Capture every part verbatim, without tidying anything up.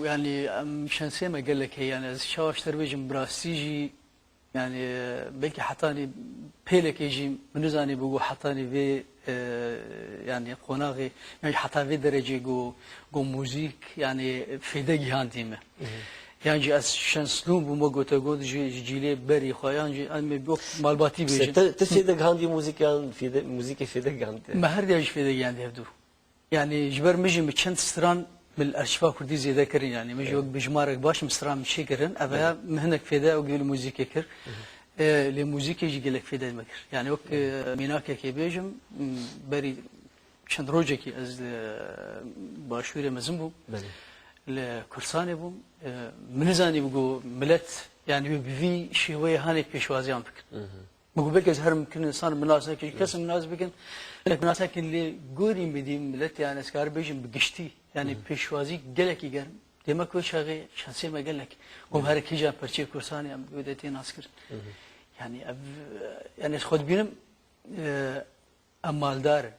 Yani em şansê me gelek heye. Yani ez çawa ji te re bêjim, bi rastî jî, yani, e, belkî hetanî pêlekê jî min nizanî bû ku hetanî vê, e, yani qonaxê, yani heta vê derecê ku, ku muzîk, yani fêde gihandî me. Yan jî ez şenslûn bûm, wek gote got, ji, ji cîlê berî xwe, yan jî em ê wek malbatî bêjin. Te, te fêde gihandî muzîk yan fêde, muzîkê fêde gihandî? Me her diya jî fêde gihandî hevdû. Yani ji ber min jî min çend stran min li erşîva kurdî zêde kirin. Yani min jî wek bijmarek baş min stran min çêkirin. Ev ya min hinek fêde ew gel muzîkê kir. E, lê muzîkê jî gelek fêde me kir. Yani wek, e, mînakekê bêjim, m, berî çend rojekî ez li başûrê mezin bûm. Belê. Li Kursanê bûm. E, min nizanî bû ku milet, yani bi vî şêweyê hanê pêşwaziyan bikin. Min got belkî ez her mimkin insan min nas nekin, kes min nas bikin. Gelek nas nekin lê gorî min dî milet, yani ez karim bêjim bi giştî. Yani pêşwazî gelekî germ. Demek wê çaxê şansê me gelek. Got her kîjan perçeyê Kursanê em wê de tê nas kirin. Yani ev, yani ez xwe dibînim, e, em maldar in.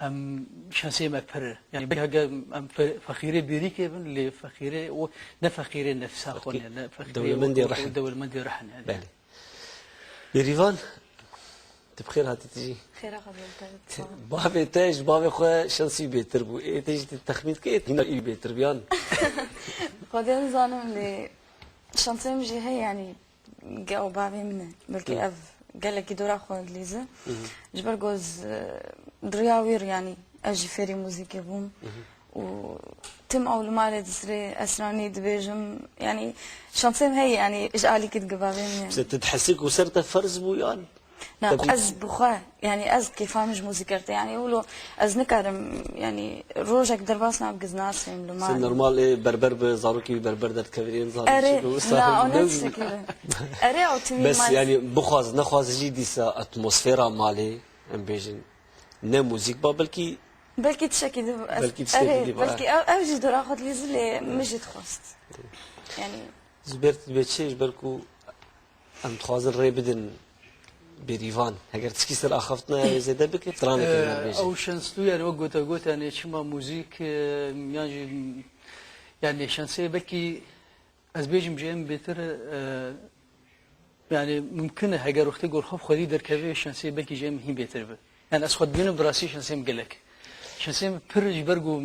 Em şansê me pir e. Yani belkî heke em fe-, feqîrê bêrîkê bin, lê feqîrê û ne feqîrê nefsa xwe ne, ne feqîrê dewlemendê rih in. Dewlemendê rih in yani. Belê. Bêrîvan, tu bi xêr hatî tu jî. Xêra xwe bê te, sağ ol. Bavê te ji bavê xwe şansî bêtir bû. Ê te jî tu texmîn dikî, ê hîna î bêtir bû yan? Xwedê nizanim lê şansê min jî heye, yani ge-, ew bavê min e. Belkî ev gelekî dora xwe dilîze. Ji ber ku ez, e, di riya wî re, yanî ez jî fêrî muzîkê bûm. Û tim ew li malê di sirê estranî dibêjim. Yanî şansê min heye, yanî ji alîkî dike bavê min. Mesela tu dihesî ku ser te ferz bû yan? Na, ez bi xwe, yanî ez kêfa min ji muzîkê re tê. Yanî wilo ez nikarim, yanî rojek derbas nabim, ez nasêm li malê. Sen normal ê berber bi zarokê wî berber derdikevin, ên zarokê Erê, na, o ne tiştekî be. Erê, o timî Bes mal. Yani bixwaz, nexwaz jî dîsa atmosfera malê, em bêjin, ne muzîk ba, belkî Belkî tiştekî di, ez, Belkî tiştekî erê, di ba. Belkî ev, ev jî dora xwe dilîzî lê min jî dixwest. Yani Ji ber, ji ber çi? Ji ber ku em dixwazin rê bidin Bêrîvan. Heger tişkî ser axaftina ew ê zêde bike, stranekê Ee, bibêje. Ew şenslû, yani wek gote got, yani çima muzîk, e, yan jî, yani şansê belkî ez bêjim ji em bêtir, e, yani mumkin e heger wextê gor xwe xwedî derkeve şansê belkî ji em hîn bêtir be. Yani ez xwe dibînim bi rastî şansê min gelek. Şansê min pir ji ber ku,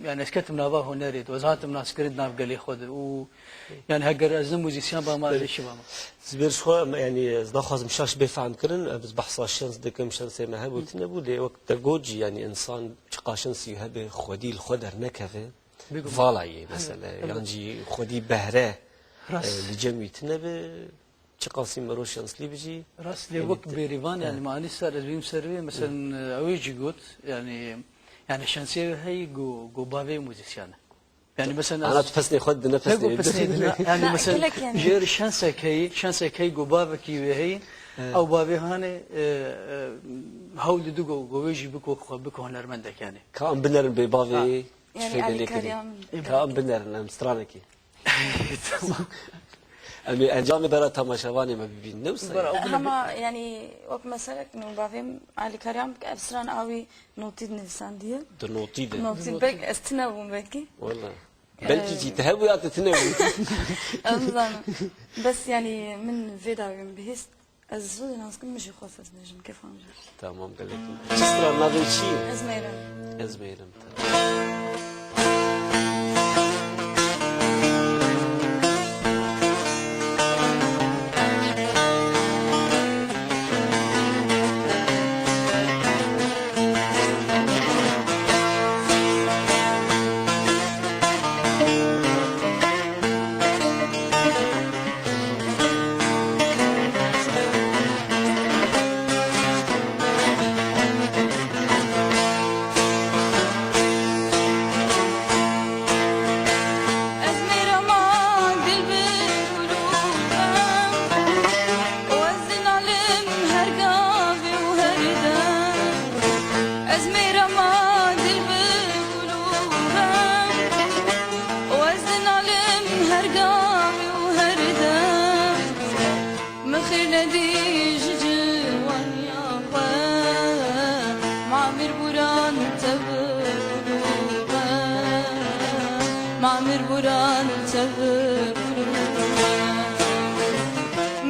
yani ez ketim nava hunerê de, ez hatim naskirin nav gelê xwe de û yani heger ez ne muzîsyen bama, ez ê çi bama? Ji ber ji xwe, yani ez naxwazim şaş bê fehm kirin, ez behsa şans dikim, şansê me hebû, tune bû, lê wek te got jî, yani insan çiqa şansî hebe xwedî li xwe dernekeve, Bêguman. Vala yê mesele, Hebe, hebe. Yan jî xwedî behre, Rast. E, li cem wî tune be, çiqasî mero şanslî bijî. Rast, lê wek bêrîvan, yani, me anî ser, ez bîm ser wê, mesela, ew ê jî got, yani, yani şansê wê heyî go, go bavê muzîsyen e. Yani, mesela, Ana tu pesnê xwe dine, pesnê dine. Yani, mesela, jêr şansek heyî, şansek heyî go bavekî wê heyî, ew bavê hanê, e, e, hewl didi go, go wê jî biko xwe, biko hunermendek, yani. Ka em binerin bê bavê, Yani, Alîkariya min. Ka em binerin, em stranekî. Tamam. Em ê encamê bera temaşevanê me bibînin, ne wisa? Hema, yani, wek meselek min bavê min alîkariya min bike, ev stran a wî notî dinivîsandiye. Di notî de. Notî, belkî ez tune bûm belkî. Wela. Belkî jî te hebû ya te tune bû. Ez nizanim. Bes, yani, min vê dawî min bihîst. Ez zû nas kim, min jî xwest ez bêjim, kêfa min jî. Tamam, gelek. Çi stran, navê çi ye? Ez Mêrem. Ez Mêrem, tamam. Ez mêrama dilbir û lûbem, û ez dinalim her gavê û her dem. Ez mêrama dilbir û lûbem, û ez dinalim her gavê û her dem. Min xêr nedî ji ciwaniya xwe, ma mîr bûran te bi xwe, ma mîr bûran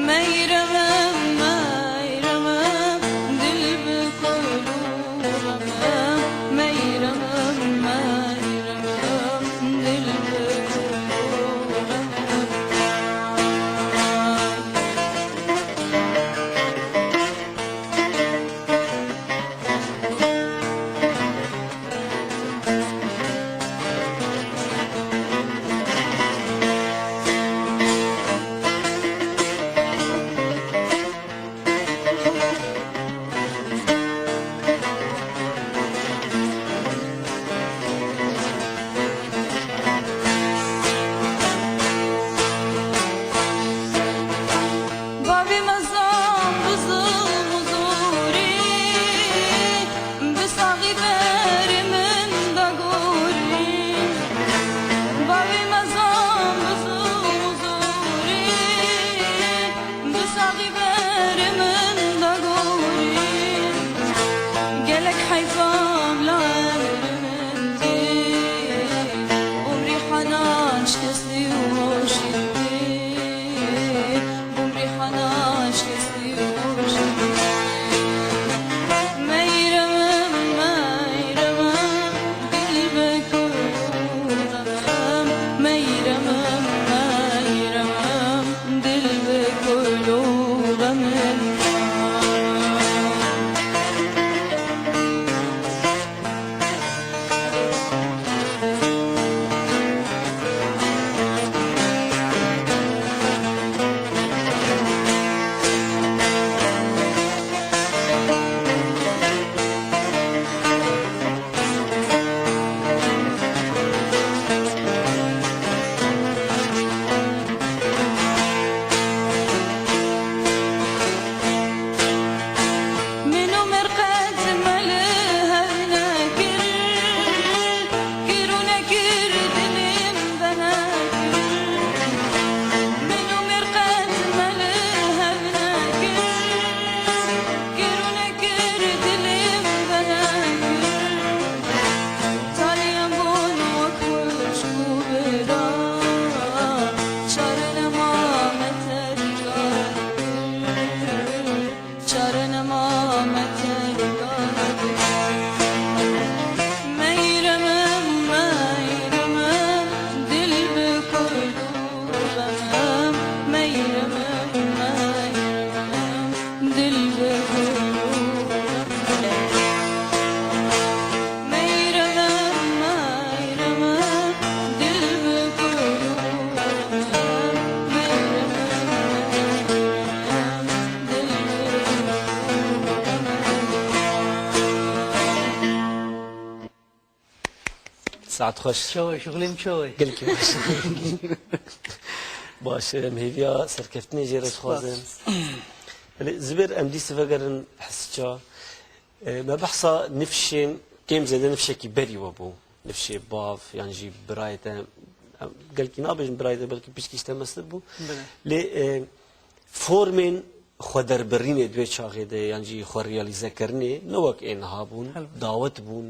Meyremem, meyremem, dil bi kul û xemem. Meyremem, meyremem, dil bi kul û xemem. Bavê me zam bi zilm û zorî, bi saxî berê min da gorî. Bavê me zam bi zilm û zorî, bi saxî berê min da gorî. Gelek heyfa bila emrê min dî, bûm rîhana şikestî û hoşî dî. Bûm rîhana şikestî û hoşî dî. Meyremem, meyremem, dil bi kul û xemem. Meyremem, meyremem, dil bi kul û xemem. Min û merqet me li hev nekir, kir û nekir dilê min venekir. Min û merqet me li hev nekir, kir û nekir dilê min venekir. Taliyem bûn wek xweşk û bira, çare nema me terka dikir. Çare nema me terka dikir. Meyremem, meyremem, dil bi kul û xemem. Meyremem, meyremem, dil bi kul û xemem. Meyremem, meyremem, dil bi kul û xemem. Meyremem, meyremem, Saet xweş. Çawa, şixulê min çawa ye? Gelkî baş. Baş, em hêviya serkeftinê jê re dixwazin. Belê, Zibêr, em dîsa vegerin Hesça. E, me behsa nifşên, kêm zêde nifşekî berî we bû. Nifşê bav, yan jî birayê te, em, gelkî nabêjin birayê te, belkî pişkî ji te mestir bû. Belê. Lê, e, formên xwederbirînê di wê çaxê de, yan jî xwe realîzekirinê, ne wek ê niha bûn, Helbet. dawet bûn,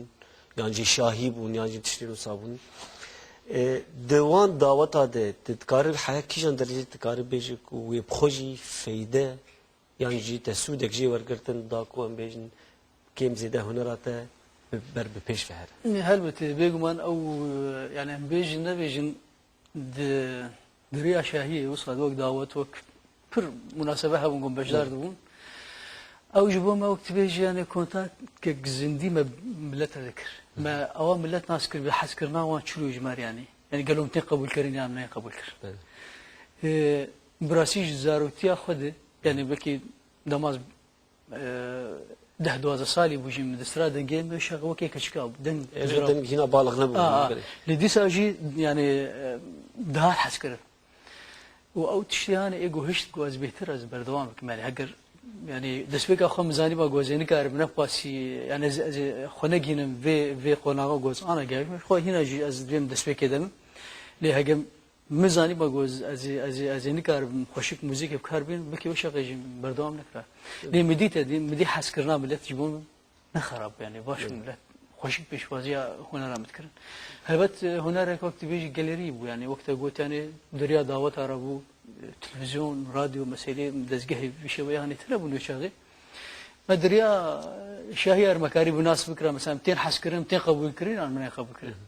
yan jî şahî bûn, yan jî tiştên wisa bûn. E, di wan daweta de, tu dikarî heya kîjan derecê tu dikarî bêjî ku wê bi xwe jî feyde, yan jî te sûdek jê wergirtin da ku em bêjin kêm zêde hunera te bi, ber bi pêş ve here? Helbetî, bêguman ew, yani em bêjin nebêjin, di, di riya şahiyê wisa wek dawet, wek pir munasebe hebûn ku em beşdar dibûn. Ew ji bo me wek tu bêjî, yani kontakek zindî me millet re dikir. Me ewa millet nas kir bi hezkirina wan çilo ji me re, yani. Yani gelo em tên qebûlkirin yan em neyên qebûlkir. Belê. Ê, bi rastî ji zarotiya xwe de, yani belkî dema ez, e, deh duwazdeh salî bû jî min destira dengê min şex wekî keçika bû. Deng Ê, jî deng hîna balix nebû. A, a. Belê. Lê dîsa jî yani, e, daha hez kirin. Û ew tiştê hanê ê ku hişt ku ez bêhtir ez berdewam bikim. Yani heger, yani destpêka xwe min zanîba ku ez ê nikarim nefqasî, yani ez, ez ê xwe negihînim vê, vê qonaxa ku ez ana gehiştim. Xwe hîna jî ez di vê destpêkê de me. Lê heger min zanîba ku ez, ez ê, ez ê, ez ê nikarim xweşik muzîkê bi kar bînim, belkî wê şeqê jî berdewam nekira. Lê min dît, min dî hezkirina millet ji bo min ne xerab, yani baş millet xweşik pêşwaziya hunera min dikirin. Helbet, e, hunerek wek dibêjî gelerî bû, yani wek te got, yani deriya daweta re bû, e, televîzyon, radyo, meselê dezgehê vî şêweyê hanê tune bû wê çaxê. Me deriya, e, şahî ermekarî bû nas bikira, mesela tên hezkirin, tên qebûlkirin, an min qebûlkirin.